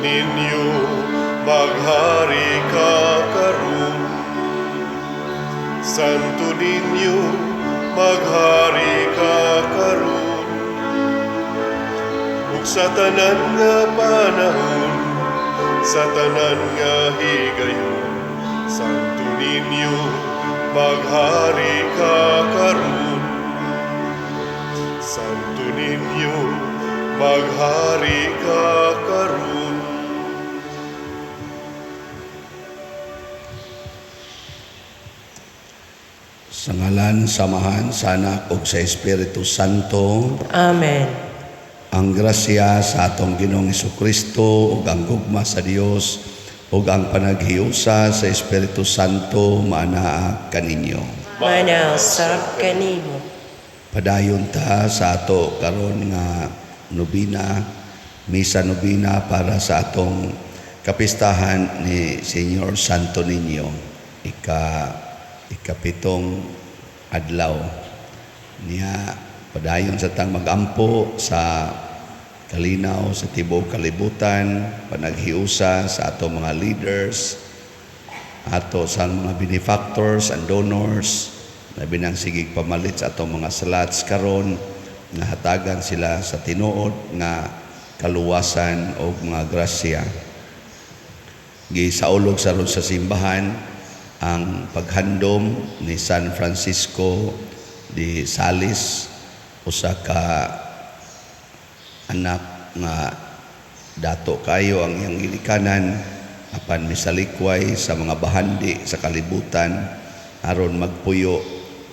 Niño, maghari ka karon. Santo Niño, maghari ka karon. Ug sa tanan nga panahon, sa tanan nga higayon, Santo Niño, maghari ka karon. Santo Niño, maghari ka karon. Sa ngalan, samahan, sa Anak ug sa Espiritu Santo. Amen. Ang grasya sa atong Ginoong Kristo ug ang gugma sa Dios ug ang panaghiusa sa Espiritu Santo maanaa kaninyo. Mana usab kanimo. Padayon ta sa ato karon nga nobina, misa nobina para sa atong kapistahan ni Señor Santo Niño, ikapitong adlaw niya. Padayon sa tang magampo sa kalinaw sa tibuok kalibutan, panaghiusa sa ato mga leaders, ato sa mga benefactors and donors, labi nang sigig pamalit sa atong mga salats karon nga hatagan sila sa tinuod nga kaluwasan o mga grasya. Gisaulog sa ron sa simbahan ang paghandom ni San Francisco de Sales, usa ka anak nga dato kayo ang iyang gilikanan, apan misalikway sa mga bahandi sa kalibutan aron magpuyo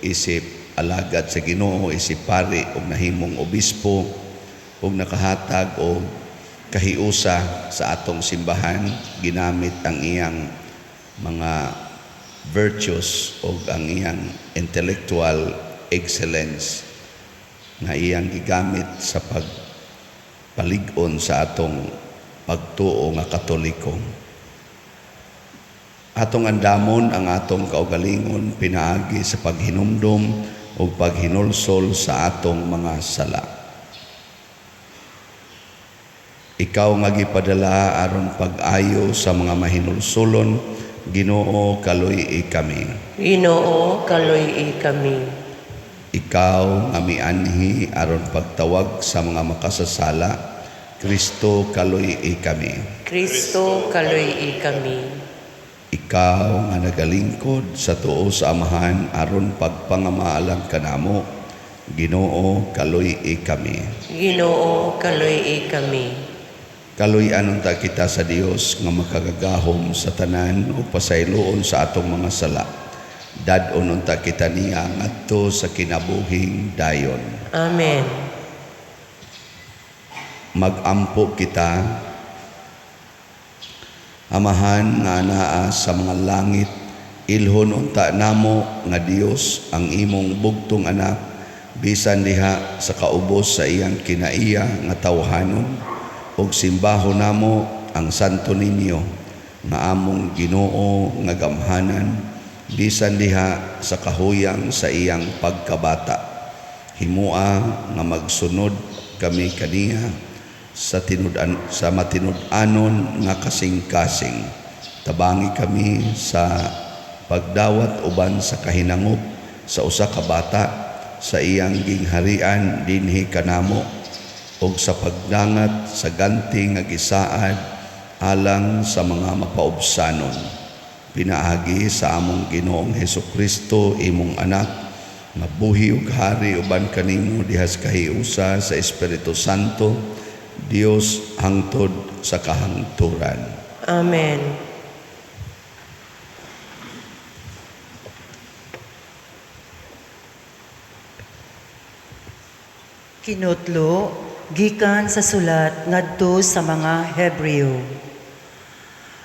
isip alagad sa Ginoo, isip pari ug nahimong obispo ug nakahatag og kahiusa sa atong simbahan. Ginamit ang iyang mga virtues ug ang iyang intellectual excellence nga iyang gigamit sa pagpalig-on sa atong pagtuo nga Katoliko. Atong andamon ang atong kaugalingon pinaagi sa paghinumdom ug paghinulsol sa atong mga sala. Ikaw nga gipadala aron pag-ayo sa mga mahinulsolon, Ginoo, kaluy-i kami. Ginoo, kaluy-i kami. Ikaw nga mianhi aron pagtawag sa mga makasasala, Kristo, kaluy-i kami. Kristo, kaluy-i kami. Ikaw nga nagalingkod sa tuo sa Amahan aron pagpangamaalang kanamo, Ginoo, kaluy-i kami. Ginoo, kaluy-i kami. Kaluy-an unta kita sa Dios nga makagagahom sa tanan ug pasayloon sa atong mga sala. Dad-on unta kita niya ngadto sa kinabuhing dayon. Amen. Magampo kita. Amahan nga anaa sa mga langit, ilhon unta namo nga Dios ang imong bugtong anak, bisan diha sa kaubos sa iyang kinaiya nga tawhanon, ug simbaho namo ang Santo Niño nga among Ginoo nga gamhanan, bisan diha sa kahuyang sa iyang pagkabata. Himua nga magsunod kami kaniya sa tinud-an, sa matinud-anon nga kasing-kasing. Tabangi kami sa pagdawat uban sa kahinangop sa usa ka bata sa iyang gingharian dinhi kanamo, ug sa pagdangat sa ganti nga gisaad alang sa mga mapaubsanon. Pinaagi sa among Ginoong Hesukristo, imong anak, nga buhi ug hari uban kanimo diha sa kahiusa sa Espiritu Santo, Dios hangtod sa kahangturan. Amen. Kinutlo gikan sa sulat ngadto sa mga Hebreo.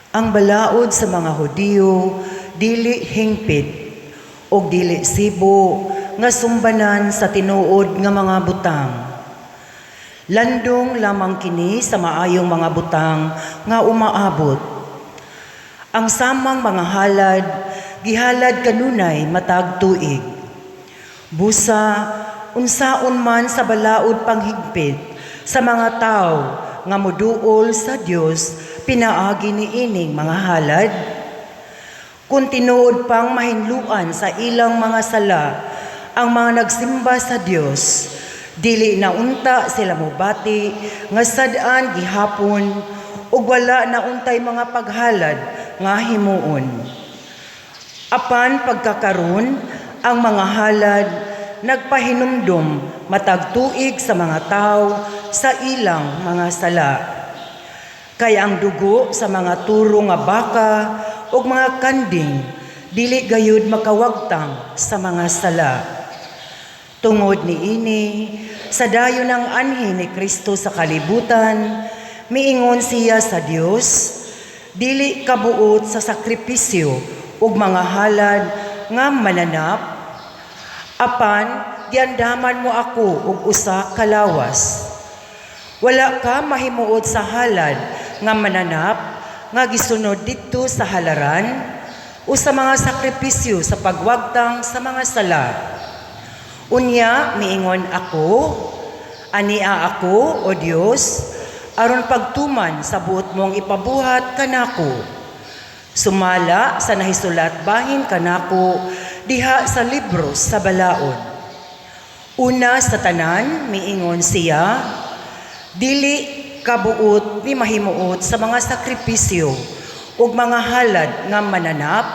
Ang balaod sa mga Hudiyo dili hingpit og dili sibo nga sumbanan sa tinuod nga mga butang. Landong lamang kini sa maayong mga butang nga umaabot. Ang samang mga halad gihalad kanunay matag tuig. Busa unsaon man sa balaod panghigpit sa mga tawo nga moduol sa Dios pinaagi niining mga halad? Kung tinuod pang mahinluan sa ilang mga sala ang mga nagsimba sa Dios, dili na unta sila mobati nga sad-an gihapon ug wala na untay mga paghalad nga himuon. Apan pagkakaron, ang mga halad nagpahinumdom matag tuig sa mga tawo sa ilang mga sala. Kay ang dugo sa mga turo nga baka ug mga kanding dili gayud makawagtang sa mga sala. Tungod niini, sa dayon ang anhi ni Kristo sa kalibutan, miingon siya sa Dios, dili kabuot sa sakripisyo ug mga halad nga mananap, apan giandaman mo ako og usa ka lawas. Wala ka mahimuot sa halad nga mananap nga gisunod didto sa halaran o sa mga sakripisyo sa pagwagtang sa mga sala. Unya miingon ako, ania ako, O Dios, aron pagtuman sa buot mong ipabuhat kanako. Sumala sa nahisulat bahin kanako diha sa libro sa balaod. Una sa tanan, miingon siya, dili kabuot ni mahimuot sa mga sakripisyo ug mga halad nga mananap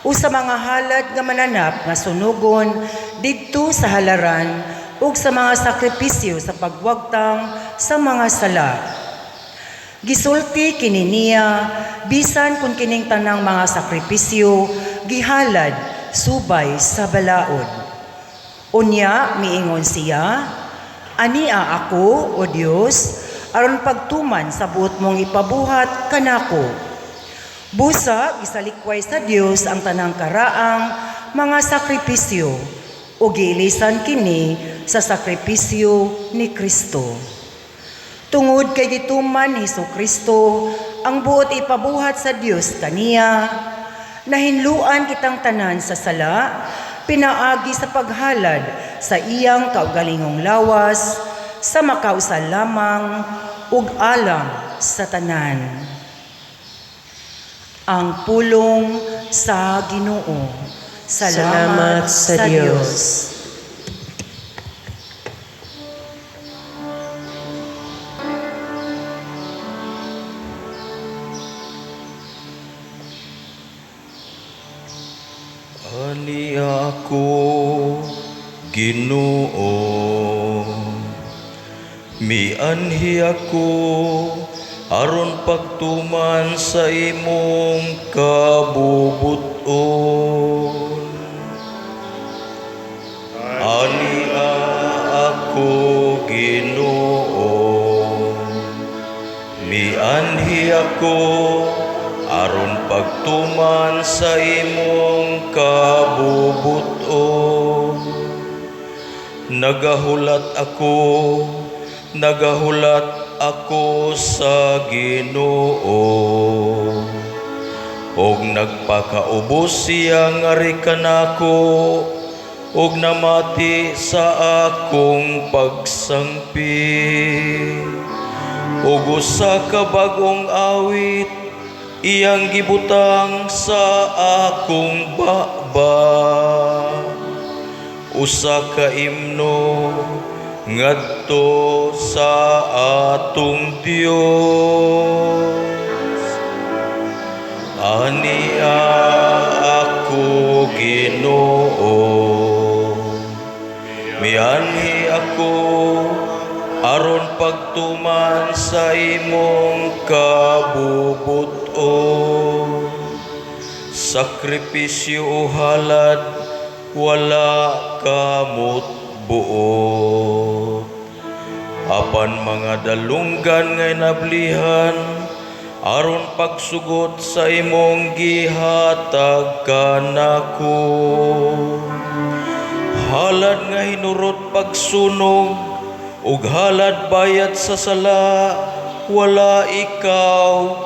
o sa mga halad nga mananap nga sunugon didto sa halaran ug sa mga sakripisyo sa pagwagtang sa mga sala. Gisulti kini niya bisan kung kining tanang mga sakripisyo gihalad subay sa balaod. Unya miingon siya, ania ako, O Dios, aron pagtuman sa buot mong ipabuhat kanako. Busa gisalikway sa Dios ang tanang karaang mga sakripisyo ug giilisan kini sa sakripisyo ni Kristo. Tungod kay gituman ni Kristo ang buot ipabuhat sa Dios kaniya, nahinluan kitang tanan sa sala, pinaagi sa paghalad sa iyang kaugalingong lawas, sa makausa lamang ug alang sa tanan. Ang pulong sa Ginoo. Salamat sa Dios. Ani ako, Ginoo, mianhi ako aron pagtuman sa imong kabubuton. Ania ako, Ginoo, mianhi ako aron pagtuman sa imong kabubuton. Nagahulat ako sa Ginoo. Og nagpakaubos siya ngari kanako og namati sa akong pagsangpi. Og usa ka bag-ong awit iyang gibutang sa akong baba. Usa ka imno ngadto sa atong Dios. Ania ako, Ginoo, mianhi ako aron pagtuman sa imong kabubuton. Sakripisyo o halad wala kamot buot. Apan mga dalunggan nga nablihan aron pagsugot sa imong gihatag kanako. Halad nga hinurot pagsunog ug halad bayad sa sala wala ikaw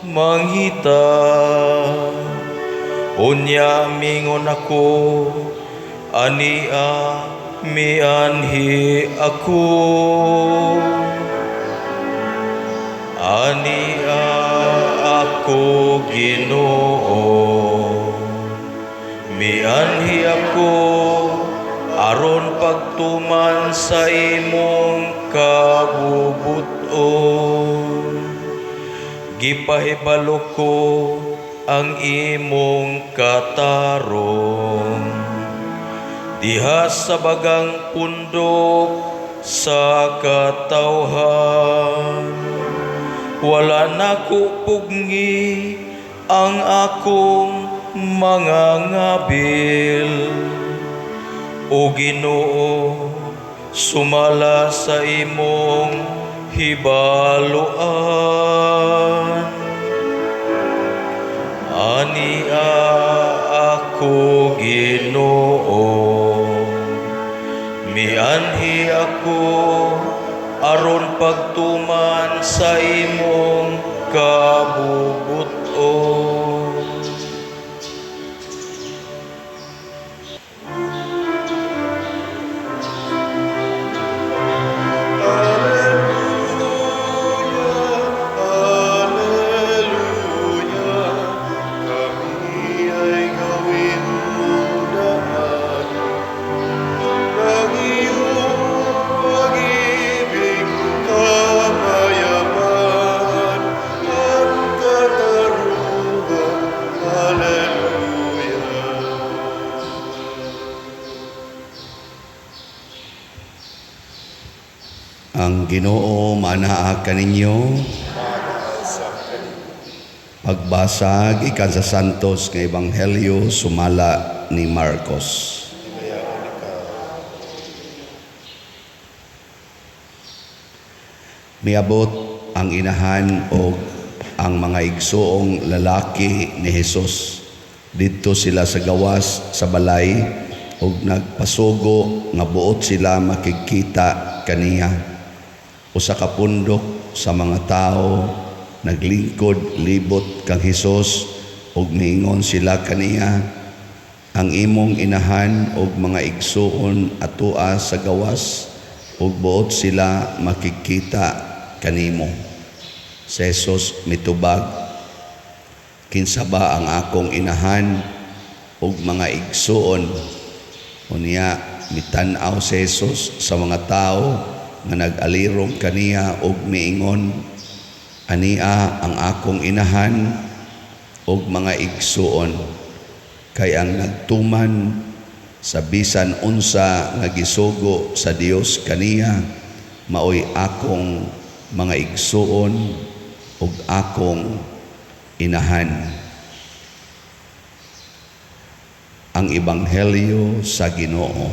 manghita. Unya mingon ako, ania mianhi ako. Ania ako Ginoo, mianhi ako aron pagtuman sa imong kabubuton. Gipahibalo ko ang imong katarong diha sa bagang pundok sa katawhan. Wala nako pugngi ang akong mga ngabil. O Ginoo, sumala sa imong hibaluan. Ania ako Ginoo, mianhi ako aron pagtuman sa imong kabubuton. Alleluia, Alleluia, kami ay gawin mong daan ng iyong pag-ibig, kapayapaan at katarungan. Alleluia. Ang Ginoo manaa kaninyo. Pagbasa gikan sa Santos nga Ebanghelyo sumala ni Marcos. Miabot ang inahan og ang mga igsuong lalaki ni Hesus. Didto sila sa gawas sa balay og nagpasugo nga buot sila makigkita kaniya. Usa ka pundok sa mga tawo naglingkod libot kang Hesus ug miingon sila kaniya, ang imong inahan og mga igsuon atoa sa gawas ug buot sila makigkita kanimo. Si Hesus mitubag, kinsa ba ang akong inahan ug mga igsuon? Unya mitan-aw si Hesus sa mga tawo nga nag-alirong kaniya ug miingon, ania ang akong inahan ug mga igsuon, kay ang nagtuman sa bisan unsa nga gisugo sa Dios kaniya maoy akong mga igsuon ug akong inahan. Ang Ebanghelyo sa Ginoo.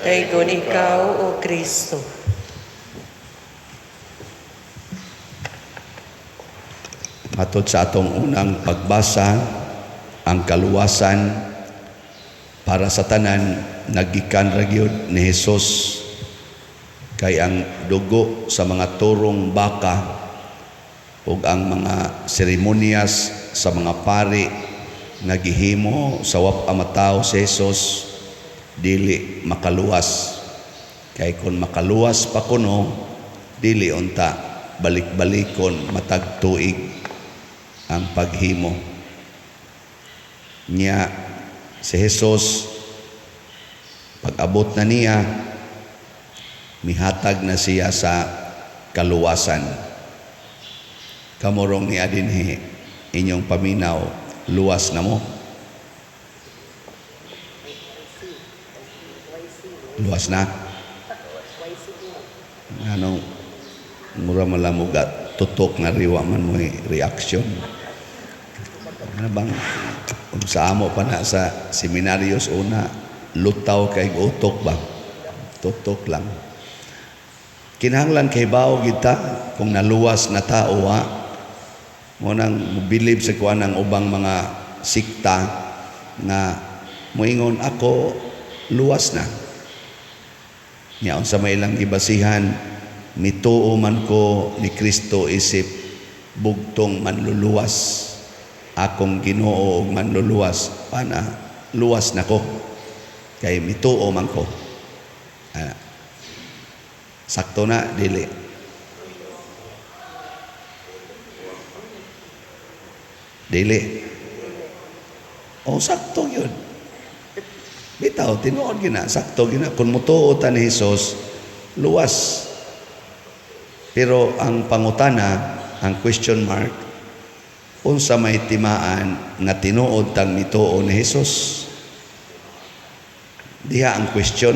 Daygon ikaw, O Kristo. Matod sa atong unang pagbasa, ang kaluwasan para sa tanan nagikan ra gyud ni Hesus, kay ang dugo sa mga turong baka ug ang mga seremonyas sa mga pari nga gihimo sa wap matawo si Hesus dili makaluwas. Kay kon makaluwas pa kuno, dili unta balik-balikon matag tuig ang paghimo. Nya si Hesus pag-abot na niya, mihatag na siya sa kaluwasan. Kamurong ni adinhi inyong paminaw, luwas na mo. Luwas na. Anong mura malamugat, tutok nga riwa man mo reaction. Ano bang kung sa amo pa na sa seminaryos una, lutaw kay utok ba? Tutok lang. Kinahanglan kay bao kita kung naluwas na tao ha. Mo nang mobilib sa kuan ang ubang mga sikta nga moingon ako luwas na. Nya unsa may ilang gibasihan, mituo man ko ni Kristo isip bugtong manluluwas. Akong Ginoo og manluluwas, pana luwas nako kay mituo man ko. Sakto na dili. Dili. O sakto yun. Bitaw, tinuod gina, sakto gina. Kung mutuo ta ni Jesus, luwas. Pero ang pangutana, ang question mark, unsa may timaan nga tinuod tang mituo ni Jesus? Diha ang question.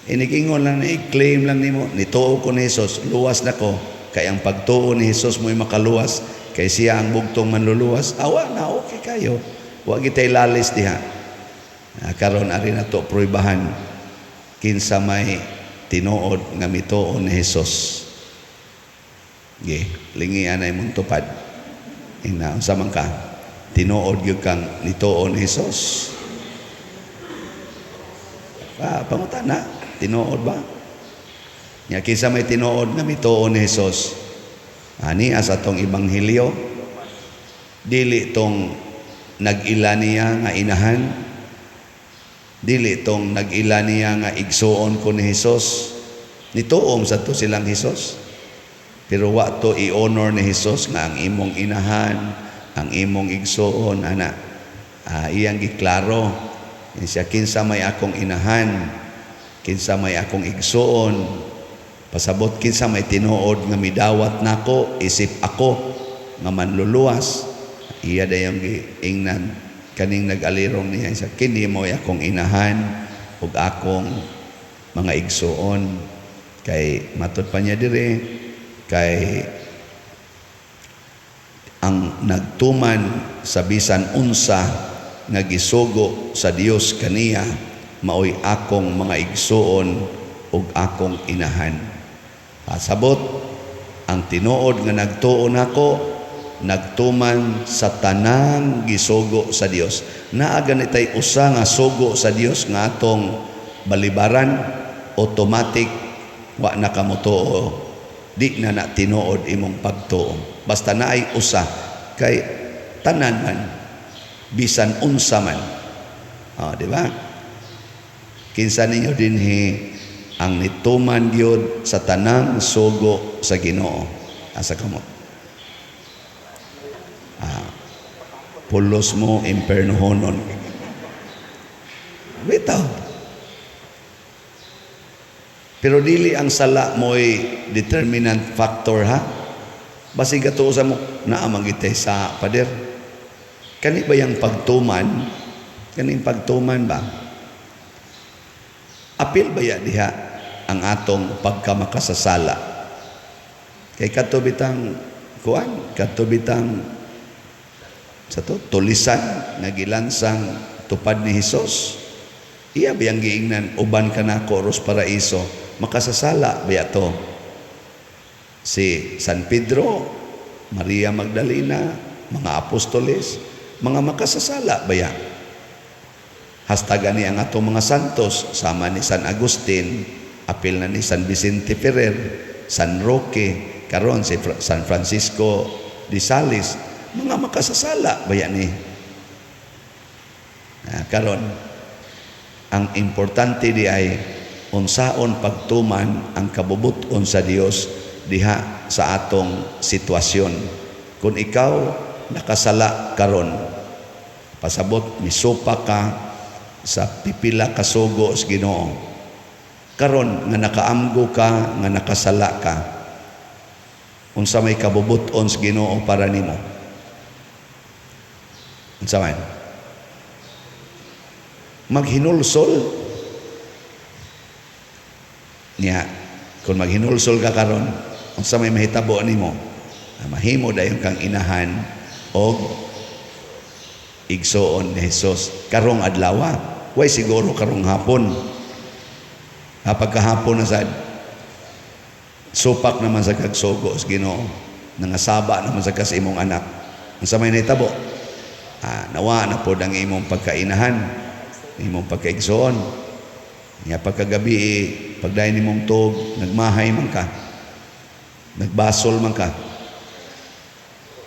Inigingon lang na i-claim lang nimo, nituo ko ni Jesus, luwas na ko. Kay ang pagtuo ni Jesus mo'y makaluwas, kay siya ang bugtong manluluwas. Awa na, okay kayo. Wa gitay lalis diha. Karon ari na to pruibahan kinsa may tinuod nga mituo ni Jesus. Ge, lingian ay mong tupad. Ina, unsa man ka? Tinuod gyud kang nituo ni Jesus. Ah, pangutana, tinuod ba? Nya kinsa may tinuod nga mituo ni Jesus? Ani sa atong ebanghelyo, dili tong nag-ila niya nga inahan, dili tong nag-ila niya nga igsuon ko ni Jesus. Nituom sa to silang Jesus. Pero wa to i-honor ni Jesus nga ang imong inahan, ang imong igsuon, ana. Iyang giklaro. Siya, kinsa may akong inahan, kinsa may akong igsuon, pasabot kinsa may tinuod nga midawat nako, isip ako nga manluluwas. Iya dayong giingnan kaning nag-alirong niya siya, kini mo'y akong inahan ug akong mga igsuon. Kay matud pa niya dire kay ang nagtuman sa bisan unsa nga gisugo sa Dios kaniya maoy akong mga igsuon ug akong inahan. Pasabot ang tinuod nga nagtuo nako nagtuman sa tanang gisugo sa Dios. Naa ganitay usa nga sugo sa Dios nga atong balibaran, automatic wa na ka motuo, di na na tinuod imong pagtuo. Basta naay usa kay tanan man bisan unsa man. Oh, di ba? Kinsa ninyo dinhi ang nituman gyud sa tanang sugo sa Ginoo? Asa kamo? Pulos mo impernohonon. Bitaw. Pero dili ang sala mo'y determinant factor, ha? Basig katuo sa mo, naa man gitay sa pader. Kani ba yang pagtuman? Kaning pagtuman ba? Apil ba ya diha ang atong pagkamakasasala? Kay kadto bitang kuan, kadto bitang sa to tulisan nga gilansang tupad ni Hesus. Iya ba yang giingnan uban ka nako ros paraiso, makasasala ba to? Si San Pedro, Maria Magdalena, mga apostoles, mga makasasala ba ya? Hasta gani ang atong mga santos, sama ni San Agustin, apil na ni San Vicente Ferrer, San Roque, karon si San Francisco de Sales, mga makasasala ba ya ni? Karon ang importante di ay unsaon pagtuman ang kabubuton sa Dios diha sa atong sitwasyon. Kung ikaw nakasala karon, pasabot misupa ka sa pipila ka sugo sa Ginoo. Karon nga nakaamgo ka nga nakasala ka, unsa may kabubuton sa Ginoo para nimo? Unsa man? Maghinulsol niya. Kung maghinulsol ka karon, unsa may mahitabo nimo? Mahimo dayon kang inahan og igsoon ni Jesus karong adlaw. Way siguro karong hapon. Pagkahapon na sad, supak naman sa kagsugo sa Ginoo, nangasaba naman sa kas imong anak. Unsa may nahitabo? Nawa na pod ang imong pagkainahan, imong pagkaigsoon. Nya pagkagabi, pagdayon nimong tuog, nagmahay man ka, nagbasol man ka.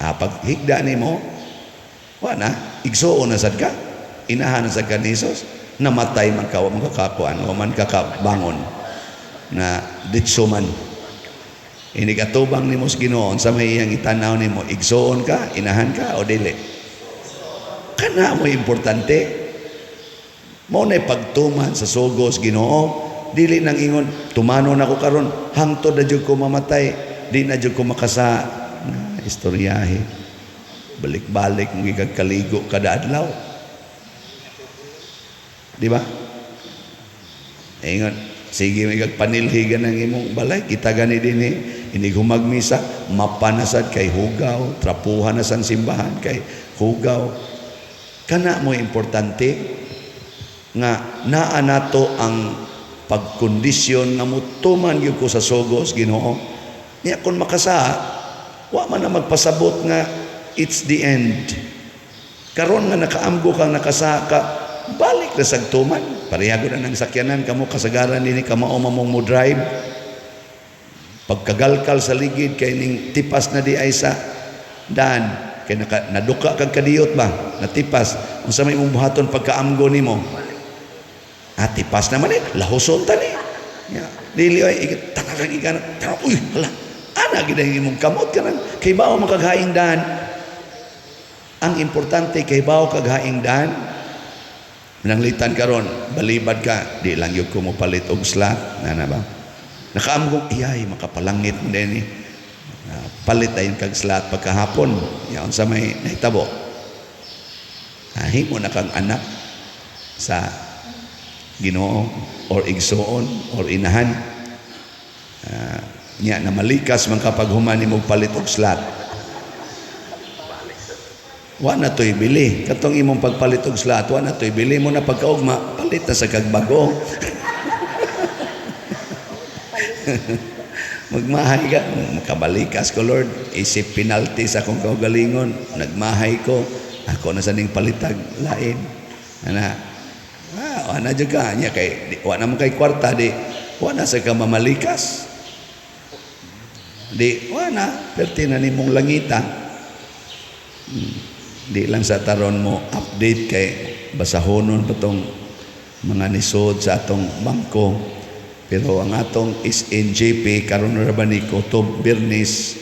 Pag higda nimo, wa na, igsoon na sad ka, inahan na sad ka ni Jesus, namatay man ka, wa man ka kakuan, wa man ka kabangon, na ditso man. Inig atubang nimo sa Ginoo, unsa may iyang itanaw nimo, igsuon ka, inahan ka o dili? Kana mo importante. Mao na'y pagtuman sa sugo sa Ginoo. Dili nang ingon, tumanon ako karon, hangtod na jud ko mamatay, di na jud ko makasa. Na, istoryahe. Balik-balik mong gikagkaligo kada adlaw. Di ba? Ingon, sige may panilhigan ng imong balay, kita gani dinhi, inig humagmisa, mapanasad kay hugaw, trapuhan na sang simbahan kay hugaw. Kana mo importante nga naa nato ang pagkondisyon nga mutuman gyud ko sa sugos Ginoo. Niya kung makasa, wa man na magpasabot nga it's the end. Karon nga nakaamgo kang nakasa ka, balik na sa tuman. Pareha na ng sakyanan kamo kasagaran dinhi kamao mamong mo drive. Pagkagalkal sa ligid kay ning tipas na di ay sa daan kay naka, naduka kag kadiyot ba, natipas. Unsa may imong buhaton pagkaamgo nimo? Ah, tipas naman eh, lahuson ta ni. Ya, dili ay tangang ikan, tangang, uy, hala. Ana gid ang imong kamot kanang kay bao makaghaing daan. Ang importante kay bao kaghaing daan. Mananglitan karon, balibad ka, di lang gyud ko mopalit og slot, nana ba? Nakaamgo, iyay makapalangit mo din eh. Palit ayon kag slot pagkahapon. Ya, unsa may nahitabo? Ah, himo na kang anak sa Ginoo or igsuon or inahan. Nya na malikas man kapag human nimo palit og slot. Wa na to'y bili. Katong imong pagpalit og slot, wa na to'y bili mo na pagkaugma, palit na sa kag bag-o. Magmahay ka, makabalikas ko Lord, isip penalty sa akong kaugalingon, nagmahay ko, ako na sa ning palitag lain. Ana, ah, ana jud ka nya kay di, wa na man kay kwarta di, wa na sa ka mamalikas. Di, wa na, perti na nimong langita. Di lang sa taron mo update kay basahonon pa tong mga nisod sa atong bangko. Pero ang atong SNJP karon ra ba ni Kutob Birnis,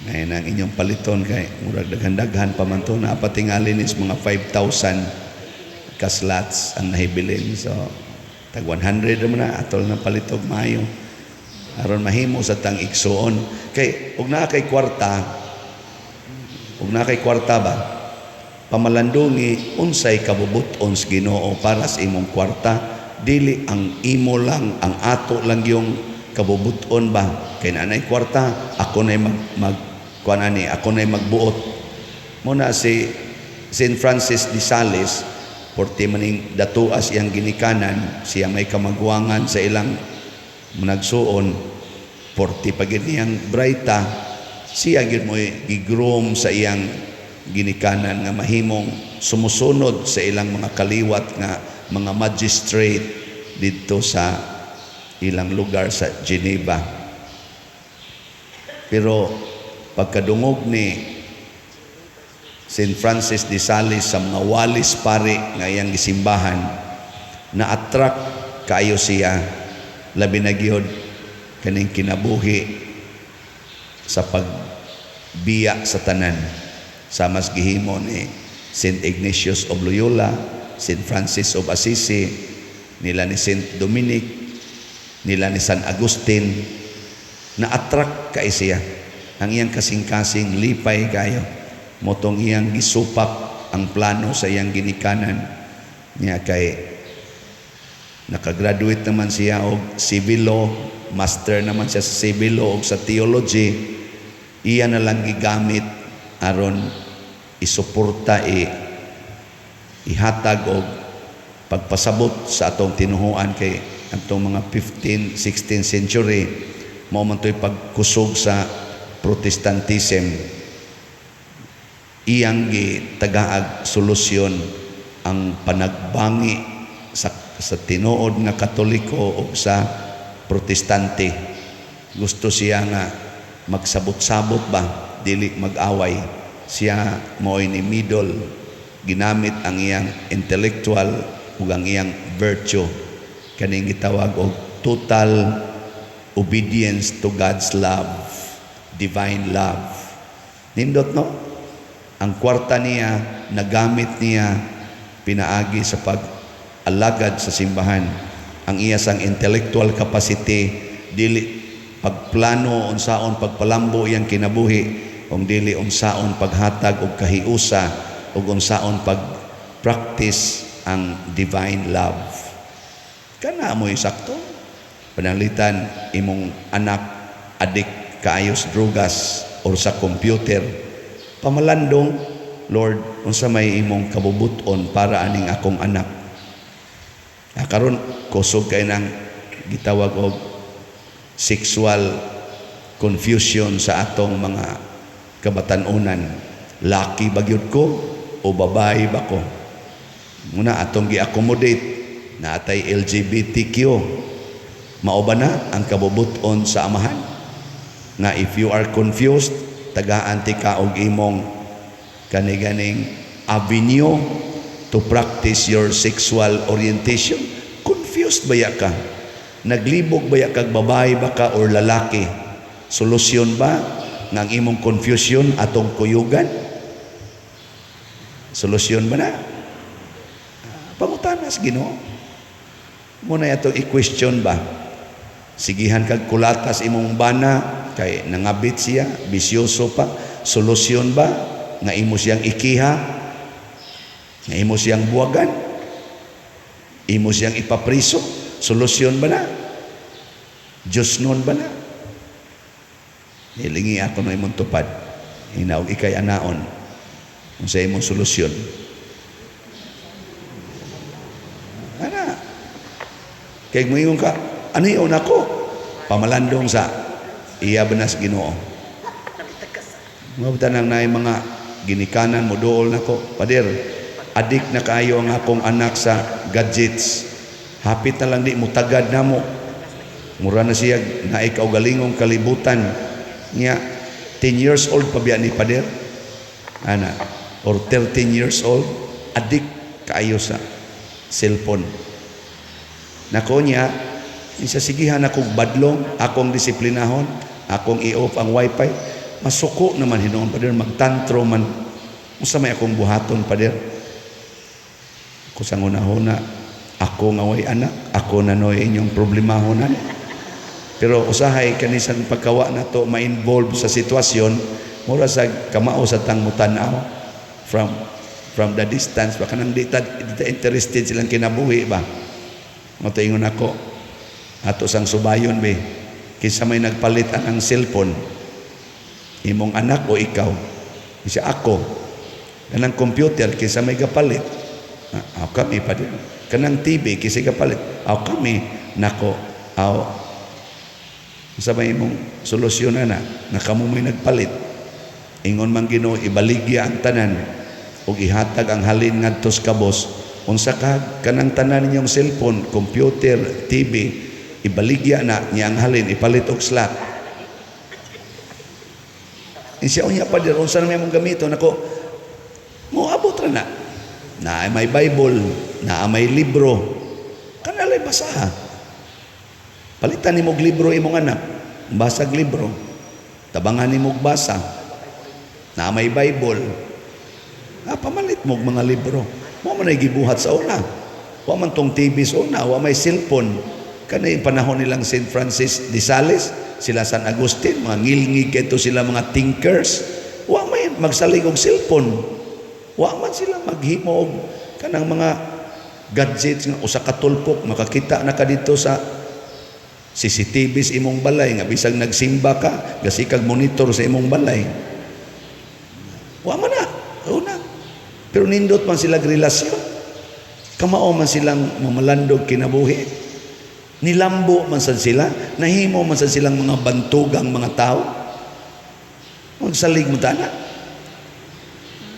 ngayon ang inyong paliton kay murag daghan-daghan pa man to, napatingali nis mga 5,000 ka slots ang nahibilin. So tag 100 ra man na atol na palitog maayo aron mahimo sa tang igsuon kay og naa kay kwarta, og naa kay kwarta ba, pamalandungi unsay kabubut-on sa Ginoo para sa imong kwarta. Dili ang imo lang, ang ato lang yung kabubuton ba, kay naanay kwarta ako nay mag, mag kuan ani, ako nay magbuot. Muna si Saint Francis de Sales, porti maning datuas iyang ginikanan, siya may kamagwangan sa ilang nagsuon, porti pagid niyang braita, siya gyud mo'y gigroom sa iyang ginikanan nga mahimong sumusunod sa ilang mga kaliwat nga mga magistrate didto sa ilang lugar sa Geneva. Pero pagkadungog ni Saint Francis de Sales sa mga walis pari nga iyang gisimbahan, na-attract kaayo siya, labi na gyud kaning kinabuhi sa pagbiya sa tanan, sa mas gihimo ni Saint Ignatius of Loyola, Saint Francis of Assisi, nila ni Saint Dominic, nila ni San Agustin. Na-attract kay siya. Ang iyang kasing-kasing lipay kayo. Motong iyang gisupak ang plano sa iyang ginikanan niya kay nakagraduate naman siya og civil law, master naman siya sa civil law og sa theology. Iya na lang gigamit aron isuporta, ihatag og pagpasabot sa atong tinuhuan kay atong mga 15, 16th century mao man to'y pagkusog sa Protestantism. Iyang gitagaag solusyon ang panagbangi sa tinuod nga Katoliko o sa Protestante. Gusto siya nga magsabot-sabot ba, dili mag-away. Siya mo'y ni middle, ginamit ang iyang intellectual ug ang iyang virtue, kaning gitawag og total Obedience to God's love, divine love. Nindot, no? Ang kwarta niya, nagamit niya pinaagi sa pag-alagad sa simbahan. Ang iya sang intellectual capacity, dili pagplano unsaon pagpalambo iyang kinabuhi, ug dili unsaon paghatag og kahiusa ug unsaon pag-practice ang divine love. Kana mo'y sakto. Pananglitan imong anak adik kaayo sa drugas or sa computer. Pamalandong, "Lord, unsa may imong kabubuton para aning akong anak?" Ah, karon kusog kay nang gitawag og sexual confusion sa atong mga kabatan-unan. Laki ba gyud ko o babae ba ko? Muna atong gi-accommodate na atay LGBTQ. Mao ba na ang kabubuton sa Amahan? Nga if you are confused, tagaan ti ka og imong kani-ganing avenue to practice your sexual orientation. Confused ba ya ka? Naglibog ba ya kag babae ba ka or lalaki? Solusyon ba nga ang imong confusion atong kuyugan? Solusyon ba na? Pangutanas Ginoo. Muna atong i-question ba? Sigihan kag kulatas imong bana kay nangabit siya, bisyoso pa. Solusyon ba nga imo siyang ikiha? Nga imo siyang buwagan? Imo siyang ipapriso? Solusyon ba na? Diyos nun ba na? Nilingi ako no imong tupad. Hinaog ikay anaon. Unsa imong solusyon? Ana. Kay moingon ka, ano yun ako? Pamalandong sa iya banas Ginoo. Mga nang naay mga ginikanan mo dool nako, "Pader, adik na kaayo ang akong anak sa gadgets. Hapit na lang di mo tagad namo. Mura na siya naay kaugalingong kalibutan." Nya 10 years old pa biya ni, Pader? Ana, or 13 years old, adik kaayo sa cellphone. Nako niya, isa sigihan akong badlong, akong disiplinahon, akong i-off ang wifi. Masuko naman hinuon, Pader, magtantro man. Unsa may akong buhaton, Pader? Ko sa ngunahuna, ako nga way anak, ako na noy inyong problemahon na. Pero usahay kanisang pagkawa na to ma-involve sa sitwasyon, mura sa kamao sa tang mutanaw from the distance ba, kanang di ta interested silang kinabuhi ba. Mo ingon ako, ato sang subayon be, kinsa may nagpalit ang cellphone, imong anak o ikaw? Siya, "Ako." Kanang computer, kinsa may gapalit? "Ah, aw kami pa din." Kanang TV, kinsa gapalit? "Aw kami." Nako, aw sa may imong solusyon na nga kamo may nagpalit? Ingon man Ginoo, ibaligya ang tanan ug ihatag ang halin ngadto sa kabos. Unsa ka kanang tanan ninyong cellphone, computer, TV, ibaligya na niya ang halin ipalit og slot. Insiya, "Unya, Pader, unsa na may mong gamiton?" Nako, moabot ra na. Na may Bible, na may libro. Kanalay basaha. Palitan nimo og libro imong anak, basag libro. Tabangan nimo og basa. Na may Bible. Ah, pamalit mo og mga libro. Mo man ay gibuhat sa una. Wa man tong TV sa una, wa may cellphone. Kani panahon nilang St. Francis de Sales, sila San Agustin, mga ngilngig kaayo sila, mga thinkers. Wa may magsalig og cellphone. Wa man sila maghimo og kanang mga gadgets nga usa ka tulpok makakita na ka dito sa CCTV sa imong balay nga bisag nagsimba ka, gasikag monitor sa imong balay. Wa man na. Una. Pero nindot man sila relasyon. Kamao man silang mamalandog kinabuhi. Nilambo man sad sila, nahimo man sad silang mga bantugang mga tao. Magsalig mo tana.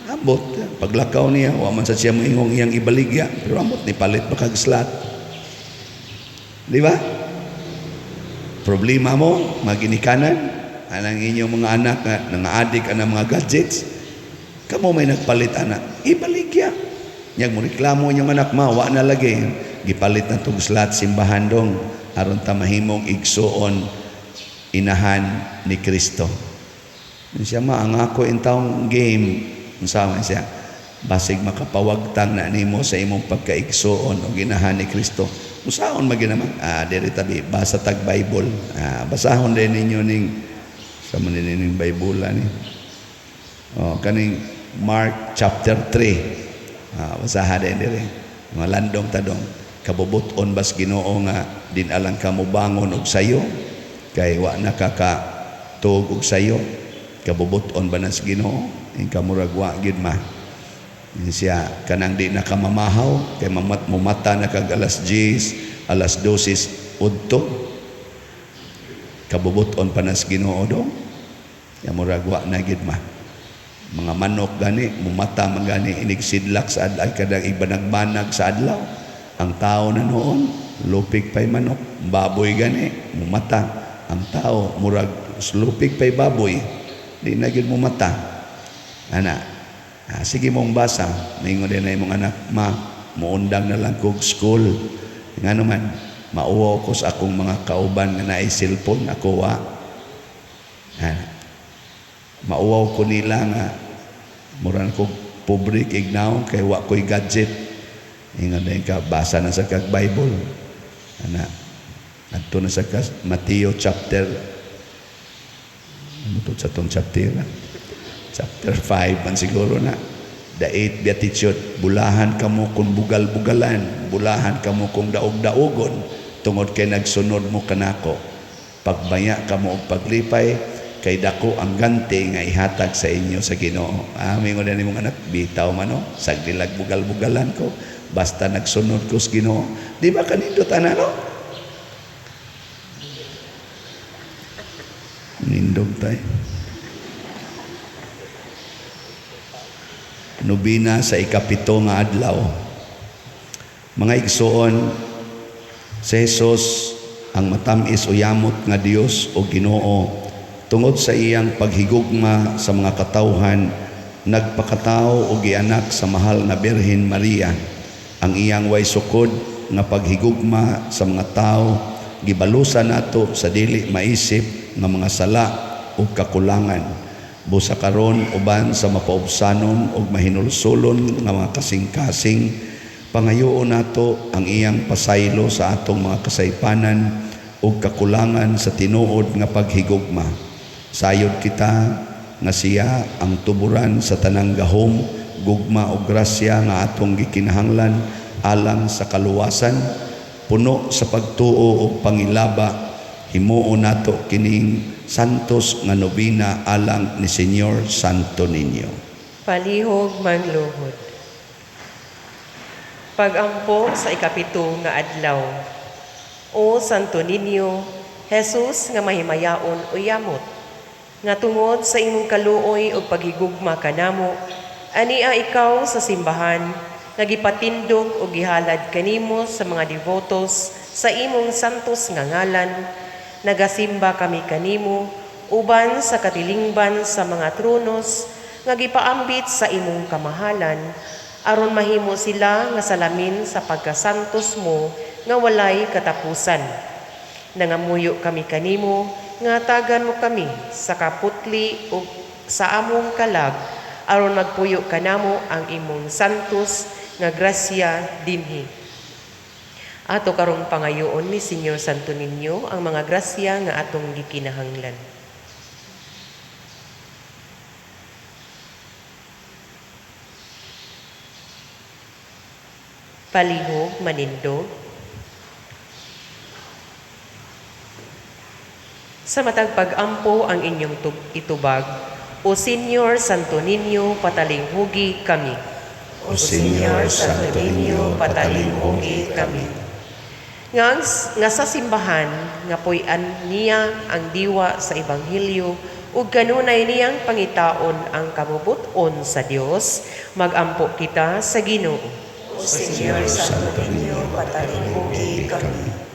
Ambot, paglakaw niya, wa man sad siya moingong iyang ibaligya, pero ambot ni palit pa kag slot. Di ba? Problema mo, maginikanan, anang inyong mga anak nga nanga-adik ang mga gadgets, kamo may nagpalit ana, ibaligya. Nyag mo reklamo inyong anak, "Ma, wa na lagi." "Gipalit na tong slot simbahan dong aron ta mahimong igsuon." Inahan ni Kristo. Siya ma, ang ako intawong game, unsa man siya, basig makapawagtang na nimo sa imong pagkaigsuon o ginahan ni Kristo. Usaon man ginaman? Diri tabi, basa tag Bible. Basahon din ninyo ning sa man ning Bible ni. Oh, kaning Mark chapter 3. Basaha din diri. Mga landong tadong kabubuton bas Ginoo nga din alang ka mobangon og sayo kay wa na ka ka tuog og sayo, kabubuton ba nas Ginoo in kamurag wa gid ma. Ni siya kanang di na ka mamahaw kay mamat mumata na kag alas 10, alas 12 udto, kabubuton pa nas Ginoo do ya, murag wa na gid ma. Mga manok gani mumata man gani inig sidlak sa adlaw kadang ibanag-banag sa adlaw. Ang tao na noon lupig pay manok, baboy gani mumata. Ang tao murag lupig pay baboy, di na gyud mumata ana. Sige mong basa, ningon din na imong anak, ma, muundang na lang kog school. Ngano man, mauwaw ko sa akong mga kauban nga naay cellphone, ako wa. Ana. Mauwaw ko nila nga mura na kog pobre kig naong kay wa ko'y gadget. Ingon din ka, basa na sa kag Bible. Ana. Adto na sa kas Mateo chapter, ano to sa tong chapter? Chapter 5 man siguro na. The eighth beatitude, bulahan kamo kung bugal-bugalan, bulahan kamo kung daog-daogon, tungod kay nagsunod mo kanako. Pagbaya kamo og paglipay, kay dako ang ganti nga ihatag sa inyo sa Ginoo. Mingon na nimong anak, bitaw man no, sagdilag bugal-bugalan ko, basta nagsunod ko sa Ginoo. Di ba kanindot ana no? Nindog tay. Nobina sa 7 nga adlaw. Mga igsoon, si Jesus ang matamis o yamot nga Dios o Ginoo, tungod sa iyang paghigugma sa mga katawhan, nagpakatao o gianak sa mahal na Birhen Maria. Ang iyang way sukod nga paghigugma sa mga tao gibalusan nato sa dili maisip nga mga sala o kakulangan. Busa karon uban sa mapaubsanon og mahinulsulon nga mga kasing-kasing, pangayoon nato ang iyang pasaylo sa atong mga kasaypanan ug kakulangan sa tinuod nga paghigugma. Sayod kita nga siya ang tuburan sa tanang gahom, gugma ug grasya nga atong gikinahanglan alang sa kaluwasan, puno sa pagtuo ug pangilaba. Himuon nato kining santos nga nobina alang ni Señor Santo Niño. Palihog manluhod. Pagampo sa 7 nga adlaw. O Santo Niño, Jesus nga mahimayaon o yamot, nga tungod sa imong kaluoy ug paghigugma kanamo, ania ikaw sa simbahan, nagipatindog og gihalad kanimo sa mga devotos sa imong santos nga ngalan, nagasimba kami kanimo uban sa katilingban sa mga tronos nga gipaambit sa imong kamahalan, aron mahimo sila nga salamin sa pagkasantos mo nga walay katapusan. Nangamuyo kami kanimo nga tagan mo kami sa kaputli ug sa among kalag, aron magpuyo kanamo ang imong santos nga grasya dinhi. Ato karong pangayoon ni Señor Santo Niño ang mga grasya nga atong gikinahanglan. Palihog manindog. Sa matag pag-ampo ang inyong itubag, O Señor Santo Niño, patalinghugi kami. O Señor Santo Niño, patalinghugi kami. Nga sa simbahan, nga puy-an niya ang diwa sa Ebanghelyo, ug kanunay niyang pangitaon ang kabubuton sa Dios, magampo kita sa Ginoo. O Señor Santo Niño, patalinghugi kami.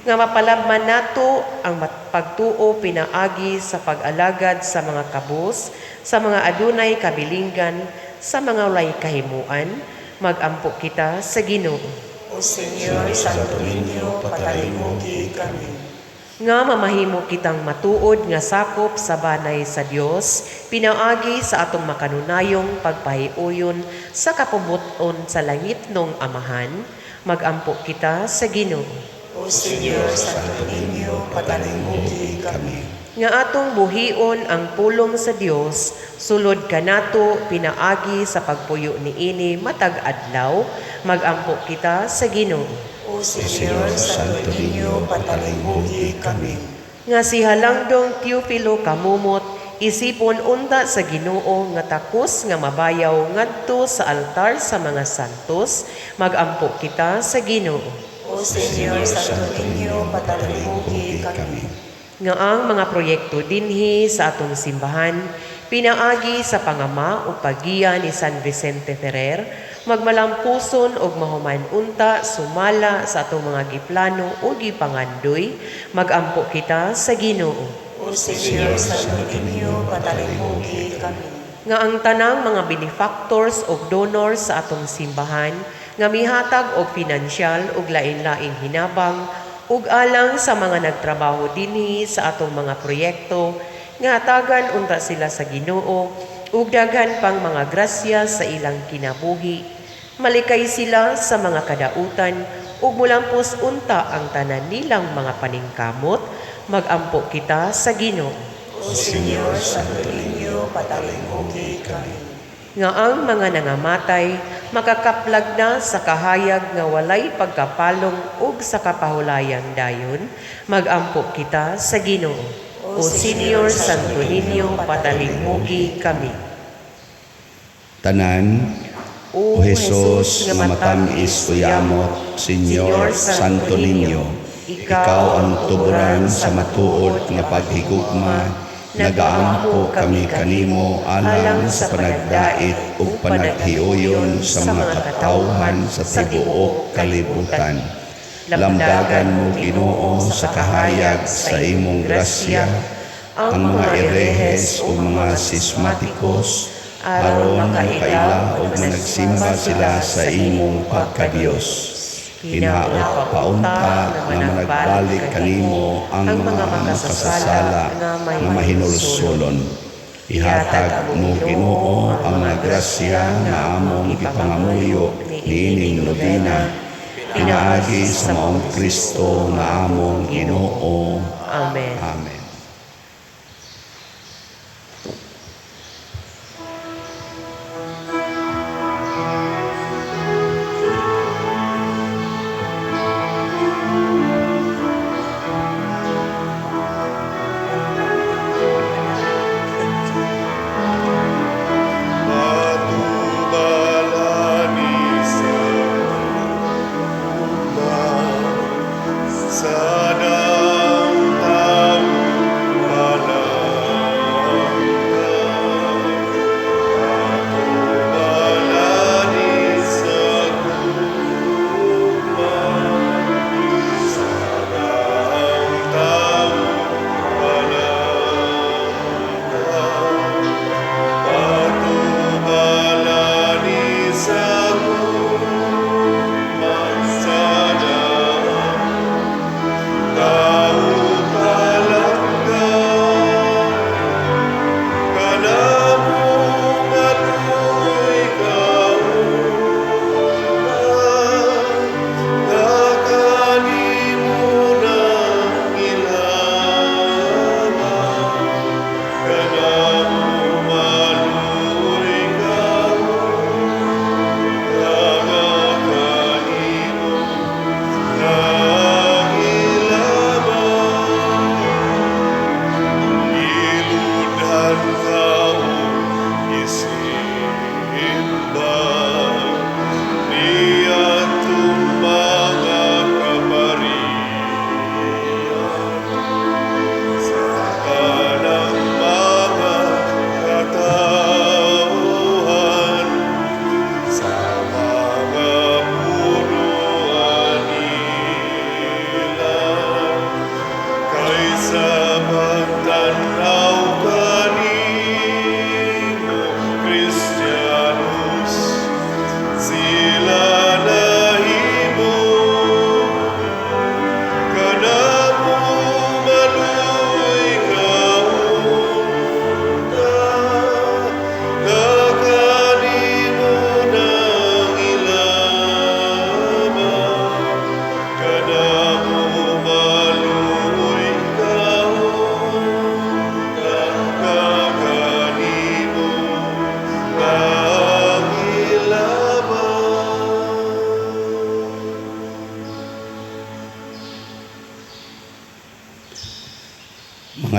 Nga mapalabman nato ang pagtuo pinaagi sa pag-alagad sa mga kabus, sa mga adunay kabilinggan, sa mga walay kahimuan, magampo kita sa Ginoo. O Señor Santo Niño, patalinghugi kami. Nga mamahimo kitang matuod nga sakop sa banay sa Dios pinaagi sa atong makanunayong pagpahiuyon sa kapubuton sa langitnong Amahan, magampo kita sa Ginoo. O Señor Santo Niño, patalinghugi kami. Nga atong buhion ang pulong sa Dios sulod kanato pinaagi sa pagpuyo niini matag adlaw, magampo kita sa Ginoo. O Señor Santo Niño, patalinghugi kami. Nga si Halangdong Teofilo Camomot isipon unta sa Ginoo nga takos nga mabayaw ngadto sa altar sa mga santos, magampo kita sa Ginoo. O Señor Santo Niño, patalinghugi kami. Nga ang mga proyekto dinhi sa atong simbahan pinaagi sa pangama o paggiya ni San Vicente Ferrer magmalampuson og mahuman unta sumala sa atong mga giplano o gipangandoy, magampo kita sa Ginoo. O Señor Santo Niño, patalinghugi kami. Nga ang tanang mga benefactors og donors sa atong simbahan nga mihatag og pinansyal ug lain-laing hinabang ug alang sa mga nagtrabaho dinhi sa atong mga proyekto, nga hatagan unta sila sa Ginoo ug daghan pang mga grasya sa ilang kinabuhi, malikay sila sa mga kadautan ug mulampos unta ang tanan nilang mga paningkamot, magampo kita sa Ginoo. O Señor Santo Niño, patalinghugi kami. Nga ang mga nangamatay makakaplag na sa kahayag nga walay pagkapalong ug sa kapahulayang dayon, magampo kita sa Ginoo. O Señor Santo Niño, patalinghugi kami. Tanan, O Jesus nga matam-is o yamot, Señor Santo Niño, ikaw ang tuburan sa matuod nga paghigugma, nagaampo kami kanimo alang sa panagdait ug panaghiuyon sa mga katawhan sa tibuok kalibutan. Lamdagan mo, Ginoo, sa kahayag sa imong grasya ang mga erehes o mga sismatikos aron makaila ug managsimba sila sa imong pagkadiyos. Hinaot paunta nga managbalik kanimo ang mga makasasala nga mahinulsulon. Ihatag mo, Ginoo, ang mga grasya nga among gipangamuyo niining nobena pinaagi sa maong Kristo nga among Ginoo. Amen. Amen. Matubalani sa ugma sa damdamin.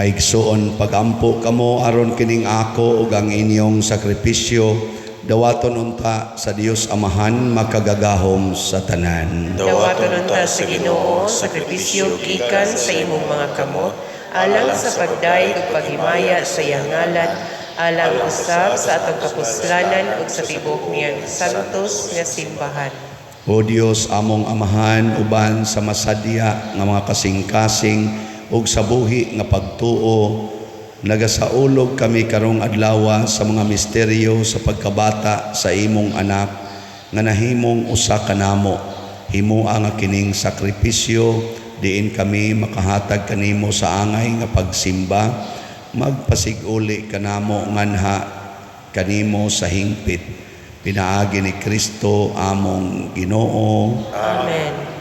Mga igsoon, pagampo kamo aron kining ako ug ang inyong sakripisyo dawaton unta sa Dios Amahan makagagahom sa tanan. Dawaton unta sa Ginoo sakripisyo gikan sa imong mga kamot alang sa pagdayeg ug paghimaya sa iyang ngalan, alang usab sa atong kapuslanan ug sa tibuok niyang santos nga simbahan. O Dios among Amahan, uban sa masadya nga mga kasing-kasing ug sa buhi nga pagtuo, nagasaulog kami karong adlawa sa mga misteryo sa pagkabata sa imong anak nga nahimong usa kanamo. Himoa nga kining sakripisyo diin kami makahatag kanimo sa angay nga pagsimba, magpasig-uli kanamo nganha kanimo sa hingpit, pinaagi ni Kristo among Ginoo. Amen.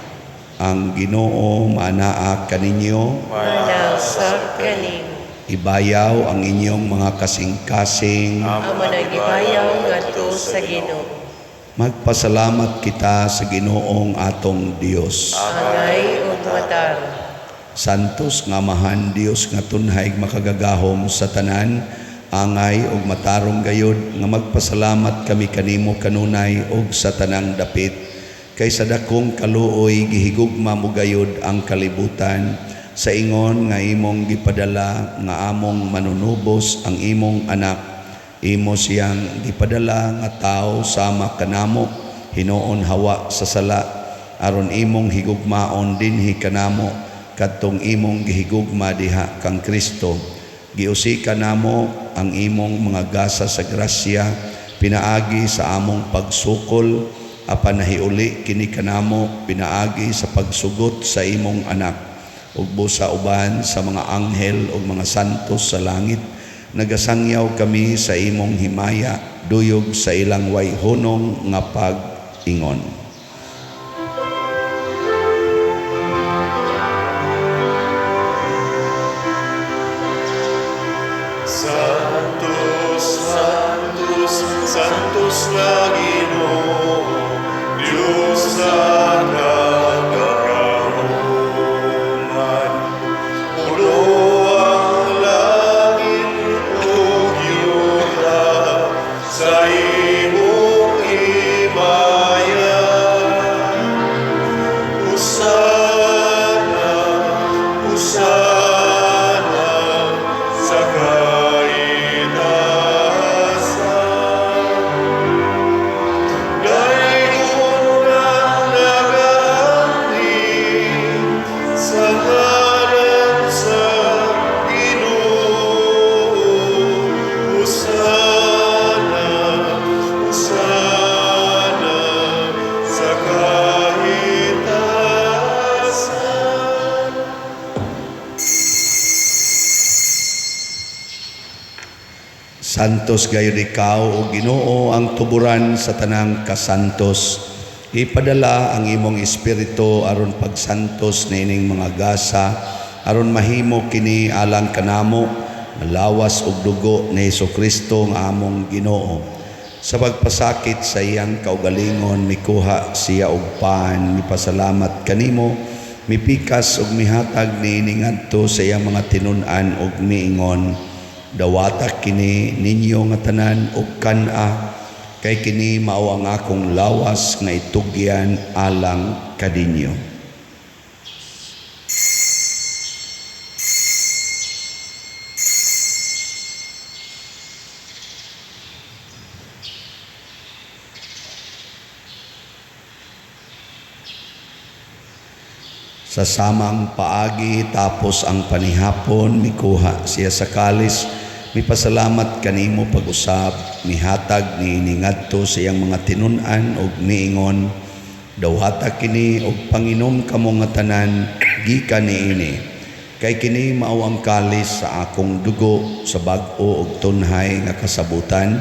Ang Ginoo maanaa kaninyo. Manausab kanimo. Ibayaw ang inyong mga kasing-kasing. Amo nang gibayaw ngadto sa Ginoo. Magpasalamat kita sa Ginoong atong Dios. Angay ug matarong. Santos nga Amahan, Dios nga tunhay makagagahom sa tanan, angay ug matarong gayod nga magpasalamat kami kanimo kanunay ug sa tanang dapit, kay sa dakong kaluoy gihigugma mo gayod ang kalibutan sa ingon nga imong gipadala nga among manunubos ang imong anak. Imo siyang gipadala nga tawo sama kanamo, hinuon hawa sa sala, aron imong higugmaon dinhi kanamo kadtong imong gihigugma diha kang Kristo. Giusika namo ang imong mga gasa sa grasya pinaagi sa among pagsukol, apan nahiuli kini kanamo pinaagi sa pagsugot sa imong anak. Ug busa uban sa mga anghel ug mga santos sa langit, nagasangyaw kami sa imong himaya duyog sa ilang way hunong nga pag-ingon. Santos, Santos, Santos na Ginoo, Diyos sa kagagahuman. Puno ang langit ug yuta sa imong himaya. Hosana, Hosana sa kaitaasan. Daygon ang nagaanhi sa ngalan sa Ginoo. Hosana, Hosana sa kaitaasan. Santos gayud ikaw, o Ginoo, ang tuburan sa tanang kasantos. Ipadala ang imong espiritu aron pagsantos niining mga gasa, aron mahimo kini alang kanamo, lawas ug dugo ni Hesukristo nga among Ginoo. Sa pagpasakit sa iyang kaugalingon, mikuha siya og pan, mipasalamat kanimo, mipikas ug mihatag niini ngadto sa iyang mga tinun-an ug miingon: "Dawata kini ninyo nga tanan ug kan-a, kay kini mao ang akong lawas nga itugyan alang kaninyo." Sa samang paagi, tapos ang panihapon, mikuha siya sa kalis, mipasalamat kanimo pag-usab, mihatag niini ngadto sa iyang mga tinun-an ug miingon: "Dawata kini ug panginom kamo nga tanan gikan niini, kay kini mao ang kalis sa akong dugo sa bag-o ug tunhay nga kasabutan,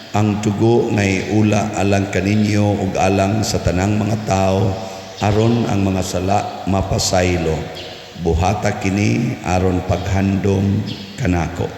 ang dugo nga iula alang kaninyo ug alang sa tanang mga tawo aron ang mga sala mapasaylo. Buhata kini aron paghandom kanako."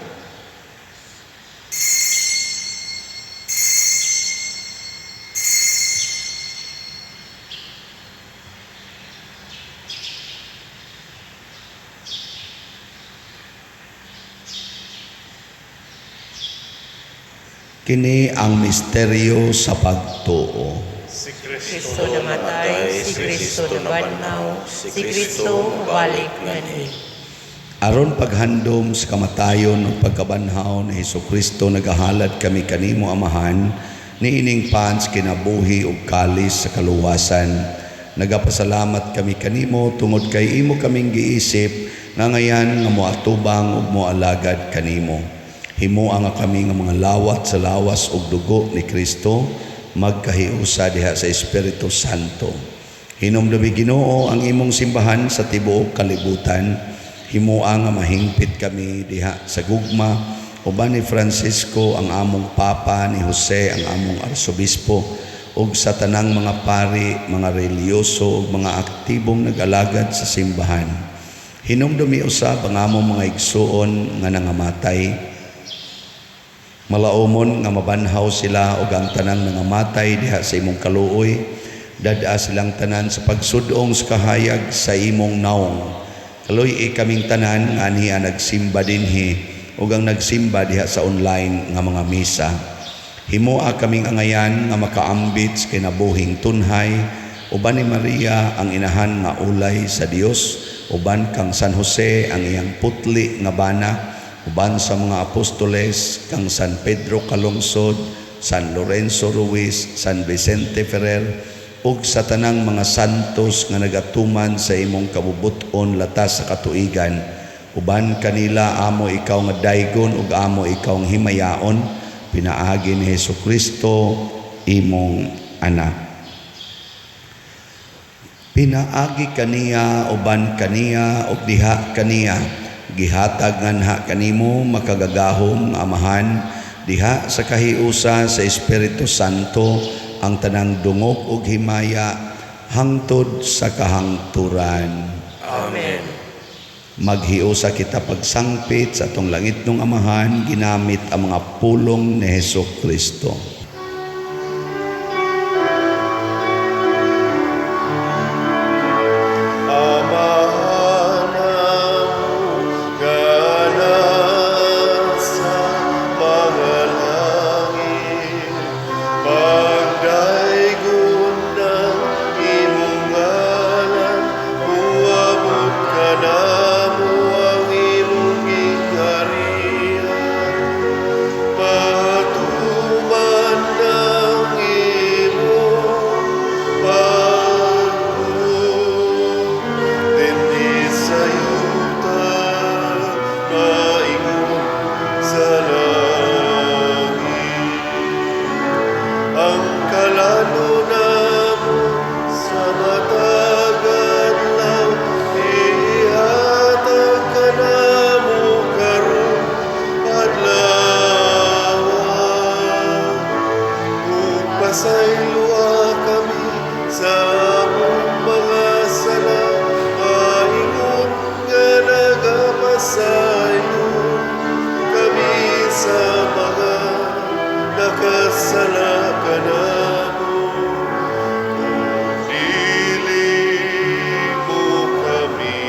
Kini ang misteryo sa pagtuo. Si Kristo Kristo namatay, si Kristo nabanhaw, si Kristo mubalik nganhi. Aron paghandom sa kamatayon ug pagkabanhaw ni Hesukristo, nagahalad kami kanimo, Amahan, niining pan sa kinabuhi ug kalis sa kaluwasan. Nagapasalamat kami kanimo tungod kay imo kaming giisip nga ngayan nga moatubang ug moalagad kanimo. Himoa nga kami nga mga lawat sa lawas ug dugo ni Kristo magkahiusa diha sa Espiritu Santo. Hinumdumi, Ginoo, ang imong simbahan sa tibuok kalibutan. Himoa nga mahingpit kami diha sa gugma uban ni Francisco ang among Papa, ni Jose ang among Arsobispo, ug sa tanang mga pari, mga relihiyoso ug mga aktibong nag-alagad sa simbahan. Hinumdumi usab ang among mga igsuon nga nangamatay. Malaumon nga mabanhaw sila ug ang tanang nangamatay diha sa imong kaluoy. Dad-a silang tanan sa pagsudong sa kahayag sa imong naong. Kaluy-i kaming tanan nga anhiya nagsimba dinhi ug ang nagsimba diha sa online nga mga misa. Himoa kaming angayan nga makaambit sa kinabuhing tunhay uban ni Maria ang inahan nga ulay sa Dios, uban kang San Jose ang iyang putli nga bana, uban sa mga apostoles, kang San Pedro Calungsod, San Lorenzo Ruiz, San Vicente Ferrer, ug sa tanang mga santos nga nagatuman sa imong kabubut-on latas sa katuigan. Uban kanila amo ikaw nga daygon ug amo ikaw nga himayaon pinaagi ni Hesukristo imong anak. Pinaagi kaniya, uban kaniya, ug diha kaniya, gihatag nganha kanimo, makagagahom nga Amahan, diha sa kahiusa sa Espiritu Santo, ang tanang dungog ug himaya hangtod sa kahangturan. Amen. Maghiusa kita pagsangpit sa atong langitnong Amahan ginamit ang mga pulong ni Hesus Kristo. Amahan nga nasa mga langit, pagdaygon ang imong ngalan, muabot kanamo ang imong gingharian. Patuman ang imong pagbuot dinhi sa yuta maingon sa langit. Ang kalalo namo sa matag adlaw ihatag kanamo karong adlaw. Ug pasayloa kami sa among mga sala maingon nga nagapasaylo kami sa mga nakasala kanamo. Dili mo kami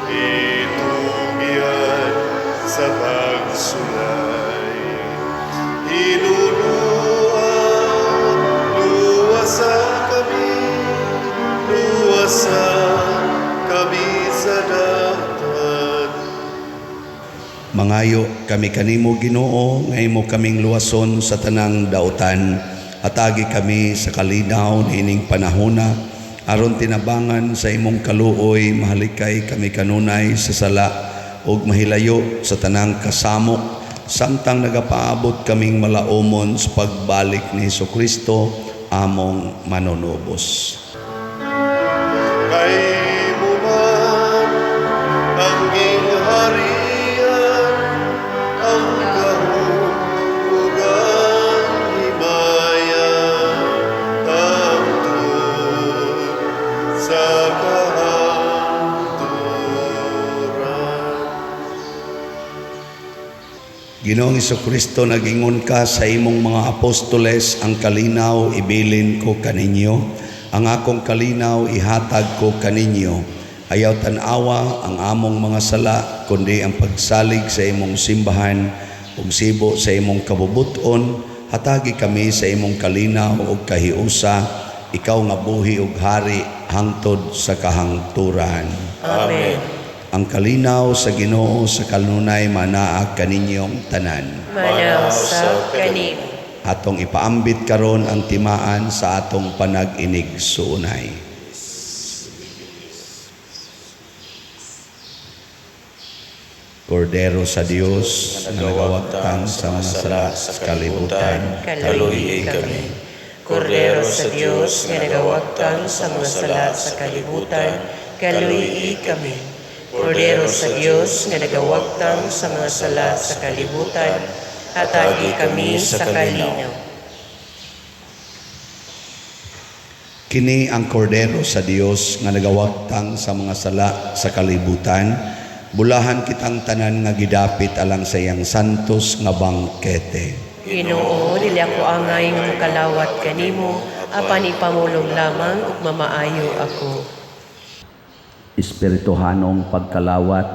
itugyan sa pagsulay. Hinunua, luwasa kami, luwasa kami sa dautan. Mangayo kami kanimo, Ginoo, nga imo kaming luwason sa tanang dautan. Hatagi kami sa kalinaw niining panahona aron tinabangan sa imong kaluoy mahalikay kami kanunay sa sala ug mahilayo sa tanang kasamok samtang nagapaabot kaming malaumon sa pagbalik ni Hesukristo among manunubos. Kay imo man ang gingharian, ang gahom ug ang himaya hangtod sa kahangturan. Ginoong Kristo, nagingon ka sa imong mga apostoles, "Ang kalinaw ibilin ko kaninyo, ang akong kalinaw ihatag ko kaninyo." Ayaw tan-awa ang among mga sala, kundi ang pagsalig sa imong simbahan. ug sibo sa imong kabubut-on, hatagi kami sa imong kalinaw ug kahiusa, ikaw nga buhi ug hari hangtod sa kahangturan. Amen. Ang kalinaw sa Ginoo sa kanunay manaa kaninyong tanan. Manaw sa kanimo. Atong ipaambit karon ang timaan sa atong panag-inig-suunay. Kordero sa Dios nga nagawagtang sa mga sala sa kalibutan, Kaluyi kami. Kordero sa Dios nga nagawagtang sa mga sala sa kalibutan, kaluyi kami. Kordero sa Dios nga nagawagtang sa mga sala sa kalibutan, hatagi kami sa kalinaw. Kini ang kordero sa Dios nga nagawagtang sa mga sala sa kalibutan, bulahan kitang tanan nga gidapit alang sa iyang santos nga bangkete. Ginoo, dili ako angay nga mokalawat kanimo, apan ipamulong lamang ug mamaayo ako. Espirituhanong pagkalawat.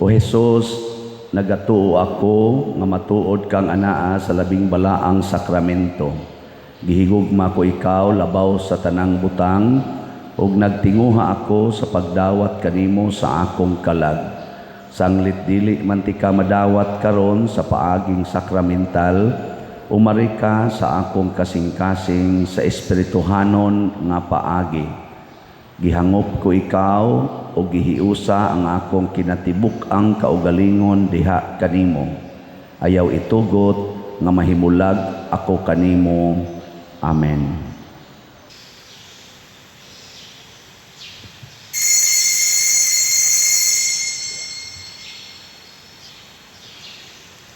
O Hesus, nagatuo ako nga matuod kang anaa sa labing balaang sakramento. Gihigugma ko ikaw labaw sa tanang butang ug nagtinguha ako sa pagdawat kanimo sa akong kalag. Sanglit dili man tika madawat karon sa paaging sakramental, umari ka sa akong kasing-kasing sa espirituhanon nga paagi. Gihangop ko ikaw o gihiusa ang akong kinatibuk-ang kaugalingon diha kanimo. Ayaw itugot nga mahimulag ako kanimo. Amen.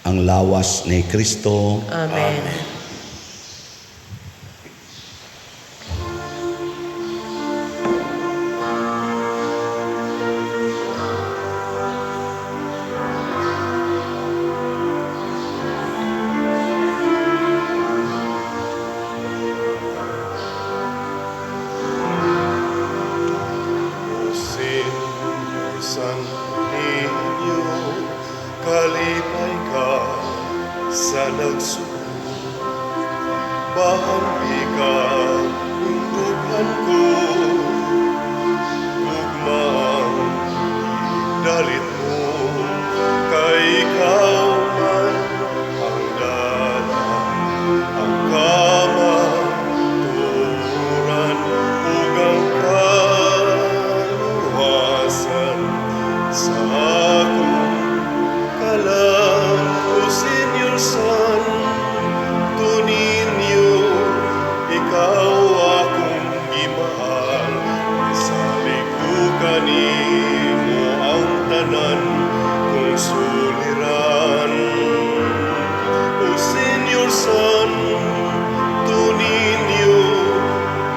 Ang lawas ni Kristo. Amen. O Señor Santo Niño, kalipay ka sa nagsubo. Bahambi ka, undughan ko, gugmaang dalit mo, kay ikaw man ang dala, ang kamatuoran, ug ang kaluwasan sa akong kalag. O Señor Santo Niño, ikaw akong gimahal, isalig ko kanimo ang tanan kong suliran. O Señor Santo Niño,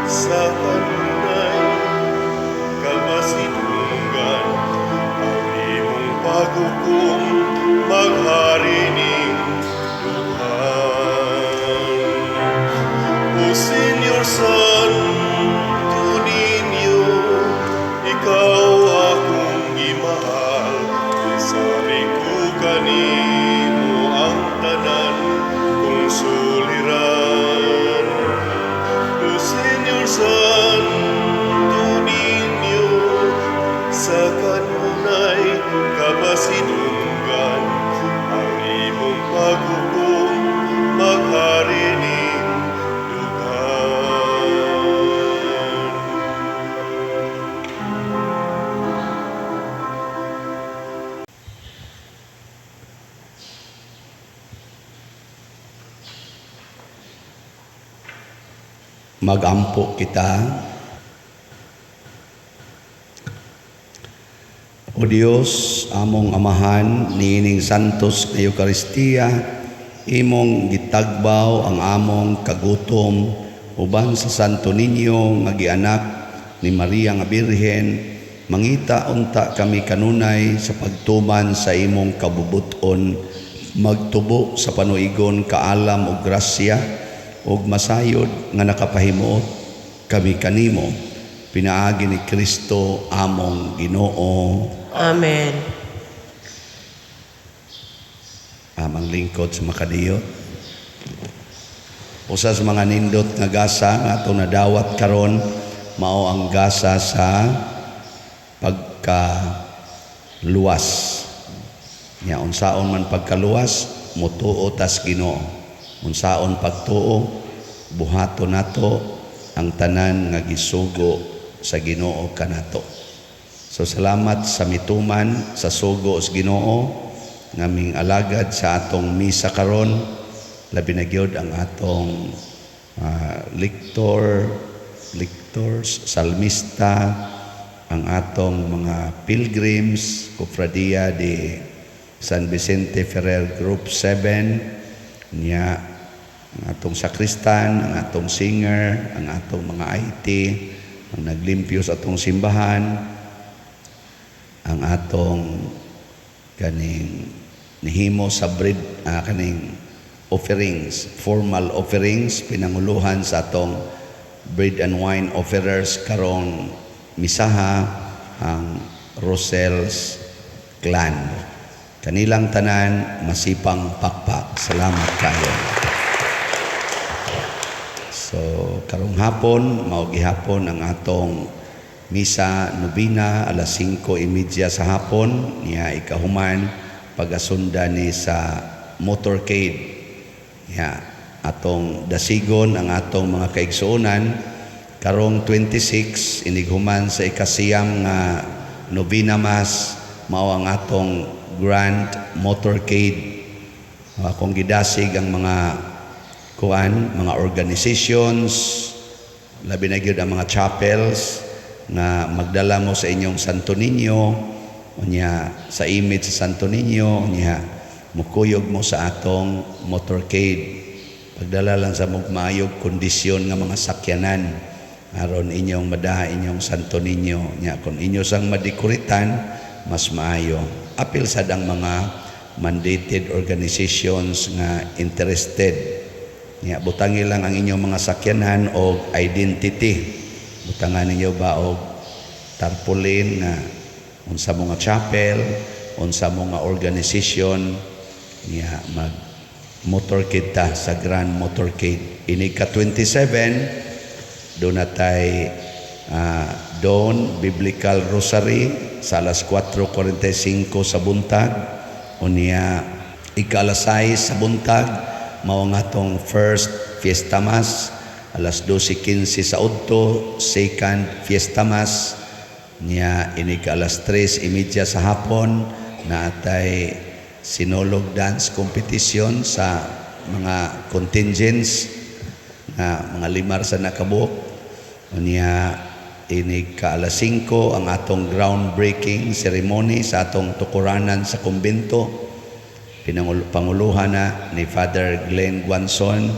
sa kanunay kapasidunggan ang imong paghukom maghari ning dughan. O Señor Santo Niño, ikaw akong gimahal, isalig ko kanimo ang tanan kong suliran. O Señor Santo Niño, sa kanunay kapasidunggan ang imong paghukom maghari ning dughan. Magampo kita. O Dios, among Amahan, niining santos nga Eukaristiya, imong gitagbaw ang among kagutom uban sa Santo Niño nga gianak ni Maria nga Birhen, mangita unta kami kanunay sa pagtuman sa imong kabubuton, magtubo sa panuigon kaalam ug grasya ug masayod nga nakapahimuot kami kanimo, pinaagi ni Kristo among Ginoo. Amen. Amang lingkod sa Makadiyot. Usa sa mga nindot nga gasa nga atong nadawat karon mao ang gasa sa pagkaluwas. Nya unsaon man pagkaluwas, mutuo tas Ginoo. Unsaon pagtuo, buhaton nato ang tanan nga gisugo sa Ginoo kanato. So salamat sa mituman sa sugo sa Ginoo ngaming alagad sa atong misa karon, labi na gyud ang atong lector, lectors, salmista, ang atong mga pilgrims, Cofradia de San Vicente Ferrer Group 7, niya ang atong sakristan, ang atong singer, ang atong mga IT, ang naglimpyo sa atong simbahan, ang atong kaning nihimo sa bread, kaning offerings, formal offerings, pinanguluhan sa atong bread and wine offerers karong misaha, ang Rosel's clan. Kanilang tanan, masipang pakpak. Salamat kayo. So karong hapon, mao gihapon ang atong misa nobina alas 5:30 sa hapon, niya ikahuman pagasundan ni sa motorcade. Niya atong dasigon ang atong mga kaigsuonan karong 26 inighuman sa ikasiyam nga novena mass, mao ang atong grand motorcade. Akong gidasig ang mga kuan, mga organizations, labi na gyud ang mga chapels, nga magdala mo sa inyong Santo Niño, unya sa image sa Santo Niño, unya mukuyog mo sa atong motorcade. Pagdala lang sa mugmayog kondisyon nga mga sakyanan aron inyong madaha inyong Santo Niño. Nya kung inyo sang madekoritan, mas maayo. Apil sad ang mga mandated organizations nga interested. Nya butangi lang ang inyong mga sakyanan og identity. Butangan ninyo ba og tarpaulin nga unsa mo nga chapel, unsa mo nga organization, niya mag motorcade ta sa Grand Motorcade. Inig ka 27, doon na tay Dawn Biblical Rosary sa alas 4:45 sa buntag. Unya ika alas 6 sa buntag, mao ang atong first Fiesta Mass. Alas 12:15 sa udto, second Fiesta Mass. Niya inig ka alas 3:30 sa hapon, naatay Sinulog Dance Competition sa mga contingents nga mga limar sa nakabuok. Unya inig ka alas 5 ang atong groundbreaking ceremony sa atong tukuranan sa kumbento. Panguluhan na ni Father Glenn Guanzon,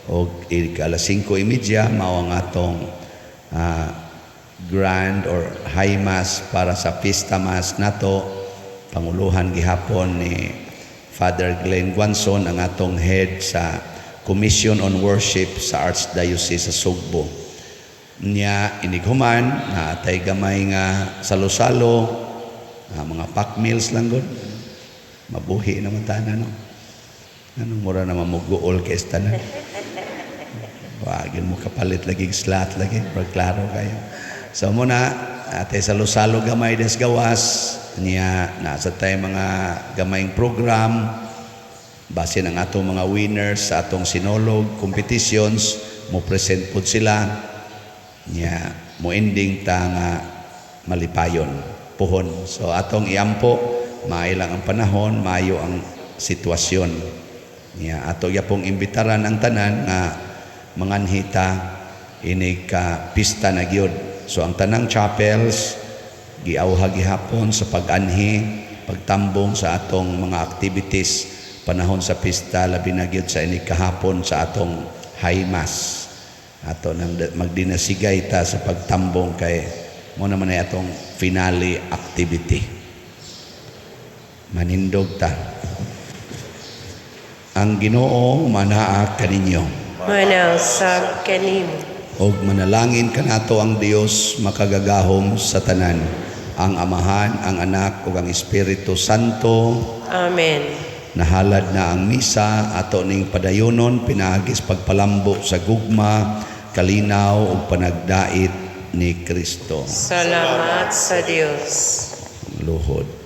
og inig ka alas 5:30 mao ang atong grand or high mass para sa Fiesta Mass nato. Panguluhan gihapon ni Father Glenn Guanzon, ang atong head sa Commission on Worship sa Archdiocese sa Sugbo. Nya inighuman na atay gamay nga salo-salo, mga pack meals lang gud. Mabuhi naman tanan, no. Anong mura naman mo guol kay tanan. Wagin mo kapalit lagi slot lagi, pero klaro kayo. So muna atay salo-salo gamay des gawas, niya nasa tay mga gamayng program base ng atong mga winners sa atong Sinulog competitions, mo present pod sila. Niya mo ending ta nga malipayon puhon. So atong iampo, maayo lang ang panahon, maayo ang sitwasyon. Niya ato gyapong imbitaran ang tanan nga manganhita inig ka pista na gyud. So ang tanang chapels giawha gihapon sa pag-anhi, pagtambong sa atong mga activities panahon sa pista, labi na gyud sa inig kahapon sa atong high mass. Ato nang magdinasigay ta sa pagtambong kay mo naman ay atong finale activity. Manindog ta. Ang Ginoo manaa kaninyo. Manausab kanimo. Og manalangin kanato ang Dios makagagahom sa tanan, ang Amahan, ang Anak ug ang Espiritu Santo. Amen. Nahalad na ang misa, ato ning padayonon pinaagi sa pagpalambo sa gugma, kalinaw ug panagdait ni Kristo. Salamat sa Dios. Luhod.